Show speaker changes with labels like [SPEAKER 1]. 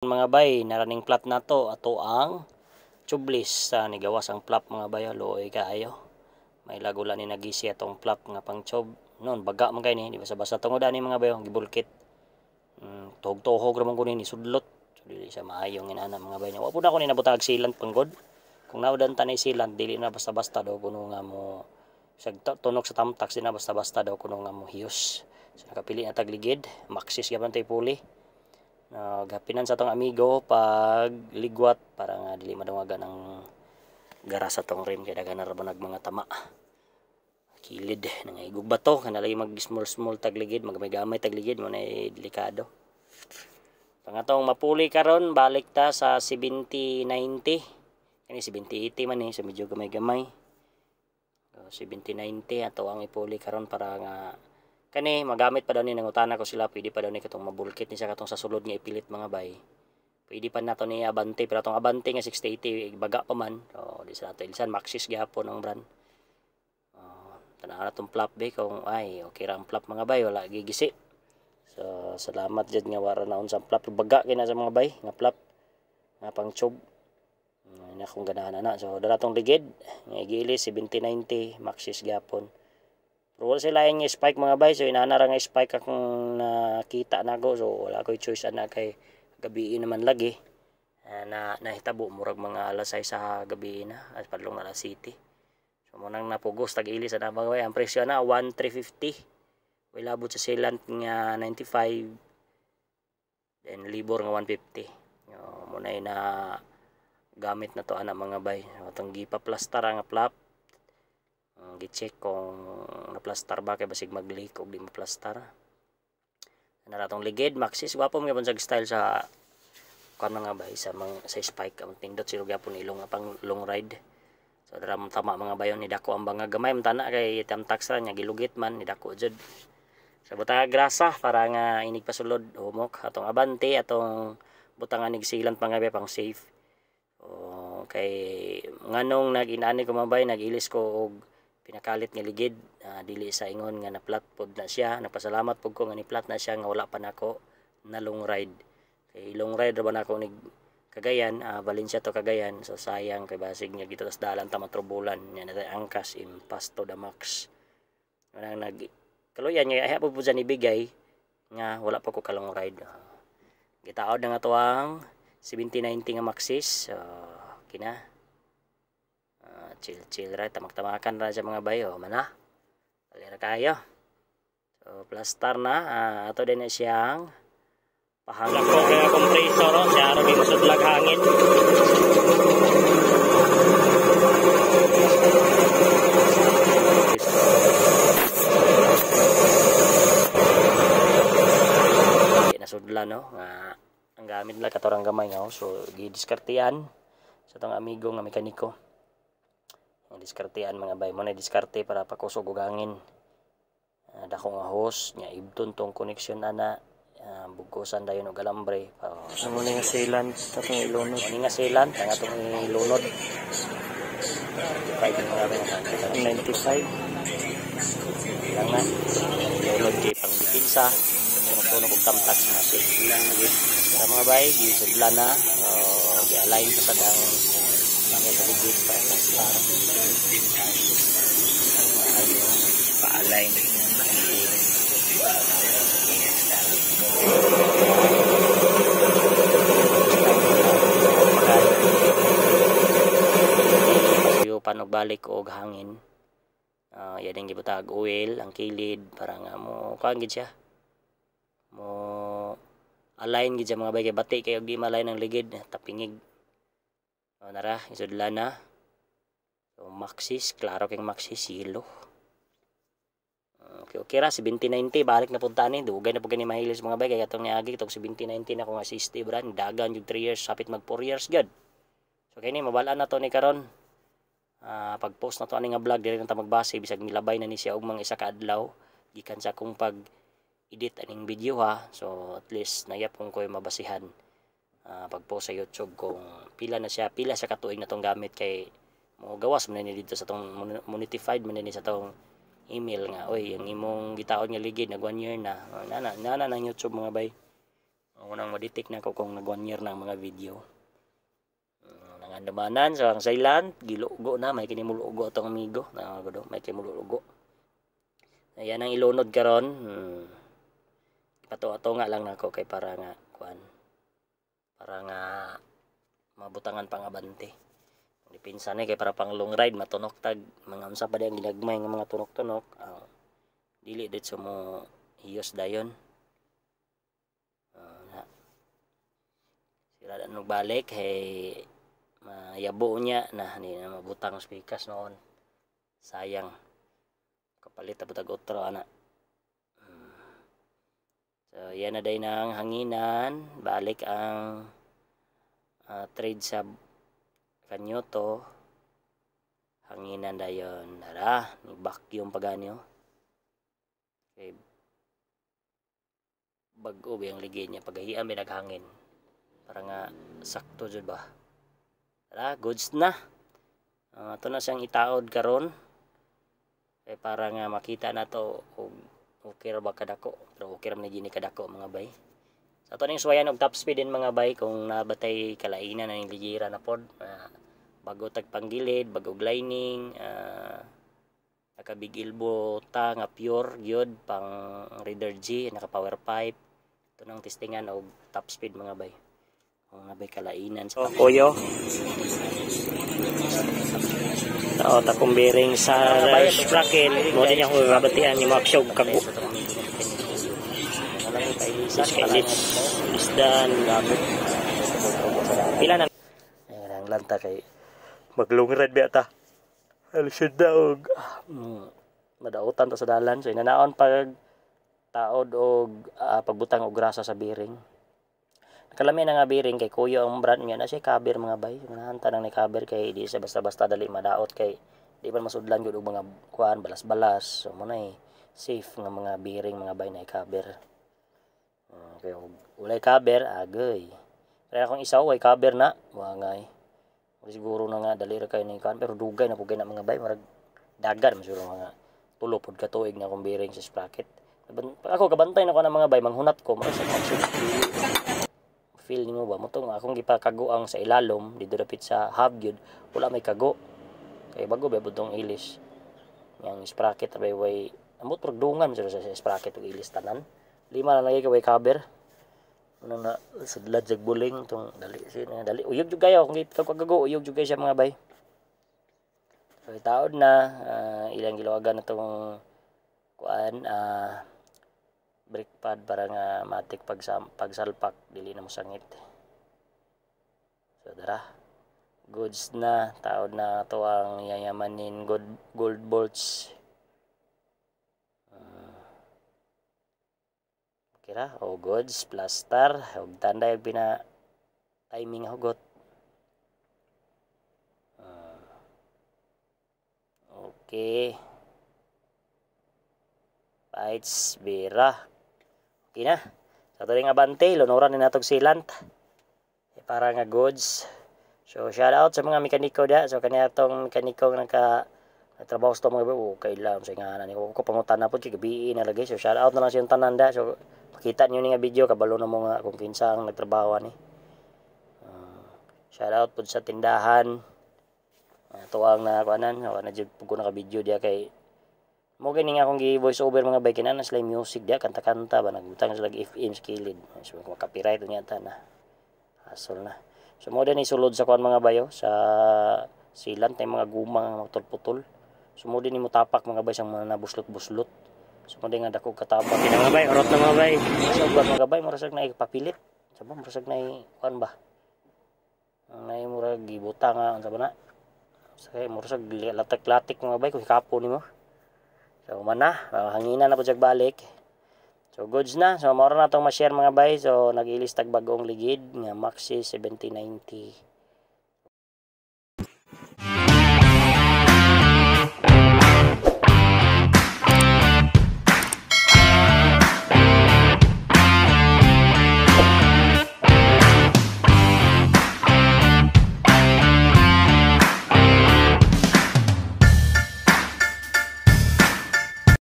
[SPEAKER 1] Mga bay, naraning flat nato ato ang tubeless sa nigawas ang flap, mga bay, luoy kaayo. May lagula ni nagisi atong flap nga pang tube. Noon baga man kay ni, di basta-basta tungod ani, mga bayo, gibulkit. Tuhog-tuhog ra man ko ni sudlot. So dili siya maayo nga inana, mga bay. Wa pud ako ni nabutag sealant panggod. Kung naudan ta ni sealant, dili na basta-basta daw kuno nga mo sa tunok sa tamtax, di na basta-basta daw kuno nga mo hiyos. So nakapili na tagligid, Maxxis gyapon tay puli. Naghapinan sa tong amigo pag ligwat para nga dili madungagan ang gara sa tong rim kay daghan na ra ba nag mga tama. Kilid nangaigog bato kana lagi, mag small small tagligid, magamay-gamay tagligid mo na delikado. Pangatong mapuli karon, balik ta sa 7090. Kani 7080 man eh, so medyo gamay-gamay. So, 7090 ato ang ipuli karon para nga kani magamit pa daw ni. Nangutana ko sila, pwede pa daw ni katong mabulkit ni siya, katong sa sulod nga ipilit, mga bay. Pwede pa nato ni Abante, pero atong Abante nga 6080 baga pa man, so di sa nato ilsan. Maxxis gyapon ang brand. Tanaw na tong flap be kung ay okay ra ang flap, mga bay, wala gigisi. So salamat jud nga wara naon sa flap, baga kay na sa mga bay nga flap nga pang tube na kung ganahan na. So dara tong ligid nga igili 7090 Maxxis gyapon. Pero wala sila nga spike, mga bay, so inana ra nga spike akong nakita nako, so wala ko'y choice ana kay gabi naman lagi. Na nahitabo murag mga alas 6 sa gabi na, as padlong na alas city. So mo nang napugos tag-ilis ana, mga bay. Ang presyo na 1350. Way labot sa sealant nga 95, then libor nga 150. So, mo na na gamit na to ana, mga bay. So, atong gipa-plaster nga flap, gi-check kung na-plaster ba kay basig mag-leak og di ma-plaster. Ana tong ligid Maxxis, gwapo man gyapon sa style sa kuan, mga bay, sa mga sa spike. Ang pindot sila gyapon ilong nga pang long ride. So dara mo tama, mga bayon, ni dako ang bangag, gamay man tana kay tamtax ra nya gilugit man ni dako jud. Sa butang grasa para nga inig pasulod humok. Atong Abante atong butangan nig sealant, mga bay, pang safe. O, kay nganong nag-inani ko, mga bay, nag-ilis ko og pinakalit nga ligid, dili sa ingon nga na flat pod na siya. Nagpasalamat pod ko nga ni flat na siya nga wala pa nako na long ride, kay long ride ra ba nako nig Cagayan, Valencia to Cagayan. So sayang kay basig nga dito tas dalan ta matrobulan nya na angkas impasto the max. Nang nag kaluyan nga ay po po dyan ibigay nga wala pa ko ka long ride. Gitaod na nga to ang 7090 nga Maxxis. So kina chill chill ra, tamak-tamakan ra sa mga bayo mana alira kayo. So plaster na, ato din na siyang pahangin ko kaya compressor oh, siya ro musudlag hangin. Nasudla no nga ang gamit lang katorang gamay nga oh. So gidiskartean sa tong amigo nga mekaniko. Ang diskartean, mga bay, mo na diskarte para pakusog og hangin. Dako nga hose nya ibton tong connection ana, bugkosan dayon og alambre para
[SPEAKER 2] Amo ni nga sealant atong ilunod.
[SPEAKER 1] Mo ni nga sealant ang atong ilunod. 5 mga bay,
[SPEAKER 2] 95
[SPEAKER 1] lang na ilunod kay pang depensa tunog-tunog og tamtax na safe lang lagi. Sa mga bay, gisudla na, gi-align pa sa dang mga sa ligid para sa star. Maayo pa-align. Pasuyo og balik og hangin. Yan ang gibutag oil ang kilid para nga mo kuan gid siya. Mo align gid siya, mga bay, kay bati kay og di ma-align ang ligid, tapingig. O nara, isudla na. So Maxxis, klaro kay Maxxis yellow. Okay, okay ra 7090, balik na punta ni, dugay na pud kani mahilis, mga bay, kay atong niagi itong 7090 na ko nga 60 brand, dagan yung 3 years, sapit mag 4 years gud. So kini mabal-an na to ni karon. Pag-post na to ani nga vlog, diri na ta magbase bisag nilabay na ni siya og mga isa ka adlaw gikan sa akong pag edit aning video ha. So at least nayapon ko'y mabasihan pag-post sa YouTube kung pila na siya, pila sa katuig na tong gamit, kay mo gawas man ni dito sa tong monetified man ni sa tong email nga oy, ang imong gitaon nga ligid nag 1 year na. Nana nana ng YouTube, mga bay. Unang ma-detect na ko kung nag 1 year na ang mga video. Nangandumanan so ang sealant gilugo na, may kini mulugo atong amigo na gudo, may kini mulugo. Ayan ang ilunod karon. Pato-ato nga lang nako kay para nga kuan, para nga mabutangan pang abante. Dipinsa ni kay para pang long ride, matunok tag mga unsa pa di ang ginagmay nga mga tunok-tunok, dili ditso mo hiyos dayon. Na. Sira na balik hey, mayabo niya na hindi na mabutang spikas noon. Sayang. Kapalit na tag otro ana. So yan na day ang hanginan, balik ang trade sa kanyoto, hanginan dayon, dara ni vacuum paganyo kay bag-o ba yung ligid niya, pagahian may naghangin para nga sakto jud ba. Tara, goods na. Ato na siyang itaod karon kay para nga makita na to og okay ra ba kadako, pero okay ra man ni kadako, mga bay. Sa ato ning suwayan og top speed din, mga bay, kung nabatay kalainan na ning lijira na pod, bago tag panggilid, bago lining, naka big elbow ta nga pure gyud pang Raider G, naka power pipe. Ito nang testingan og top speed, mga bay, kung nabay kalainan sa
[SPEAKER 2] Oh, kuyo. Tao takong bearing sa sprocket mo din ako gabatian ni Maxog kago. Kailis isdan
[SPEAKER 1] Gamit.
[SPEAKER 2] Pila na
[SPEAKER 1] Ayan ang lanta kay
[SPEAKER 2] maglong ride ba ta. Alisod na og
[SPEAKER 1] madautan ta sa dalan, so inanaon pag taod og pagbutang og grasa sa bearing. Kalami na nga bearing kay kuyo ang brand niya na siya cover, mga bay. Ganahan ta nang ni cover kay di siya basta-basta dali madaot kay di man masudlan gyud og mga kuan, balas-balas. So mo na safe nga mga bearing, mga bay, na i-cover. Kay walay cover, agay. Pero akong isa way cover na, wangay. Wala siguro na nga dali ra kay ni kuan, pero dugay na pud kay na, mga bay, murag dagan man siguro mga 3 pud ka tuig na akong bearing sa sprocket. Ako kabantay na ko ng mga bay, manghunat ko mura sa feel nimo ba mo tong akong gipakagoang sa ilalom dito dapit sa hub gyud, wala may kago kay bago ba budong ilis yang sprocket bay, way amot dungan sa sprocket ug ilis tanan lima na lagi kay way cover. Ano na sudlad jag buling tong dali si na dali uyog jud kayo kung gipakago, uyog jud kayo siya, mga bay. So itaod na, ilang giluwagan na tong kuan, brake pad para nga matik pag pagsalpak dili na mosangit. So dara, goods na, taod na to ang yayamanin gold, gold bolts. Okay ra o goods plaster og tanday og pina timing hugot. Okay. Bites, bira. Okay na. Sa ato ring abante, lunuran ni natog sealant. Eh, para nga goods. So, shout out sa mga mekaniko da. So, kanya tong mekaniko nga naka nagtrabaho sa mga oh, kailan sa nga ni ko pangutan na pud kay gabi na lagi. So, shout out na lang sa tanan da. So, makita niyo ni nga video, kabalo na mo nga kung kinsa ang nagtrabaho ani. Shout out pud sa tindahan. Tuwang na kuanan, wa na jud pud ko naka video diya kay mo gani nga akong gi voice over, mga bay, kinahanglan sila music diya, kanta-kanta ba, nagbutang sila FM sa kilid, so kung copyright niya ta na hasol na. So mo din sulod sa kuan, mga bayo, sa sealant ay mga gumang mga putol-putol. So mo din mo tapak, mga bay, sa mga nabuslot-buslot. So mo din nga dako katabang.
[SPEAKER 2] Okay na, mga bay, orot na, mga bay.
[SPEAKER 1] So ba, mga bay, murag na ipapilit sa ba, murag na kuan ba, ang nay murag gibuta nga unsa ba na sa kay murag latik-latik, mga bay, kung hikapo nimo. So man na, hanginan na po siya balik. So goods na. So mao na atong ma-share, mga bay. So nag-ilis tag bagong ligid nga Maxi 7090.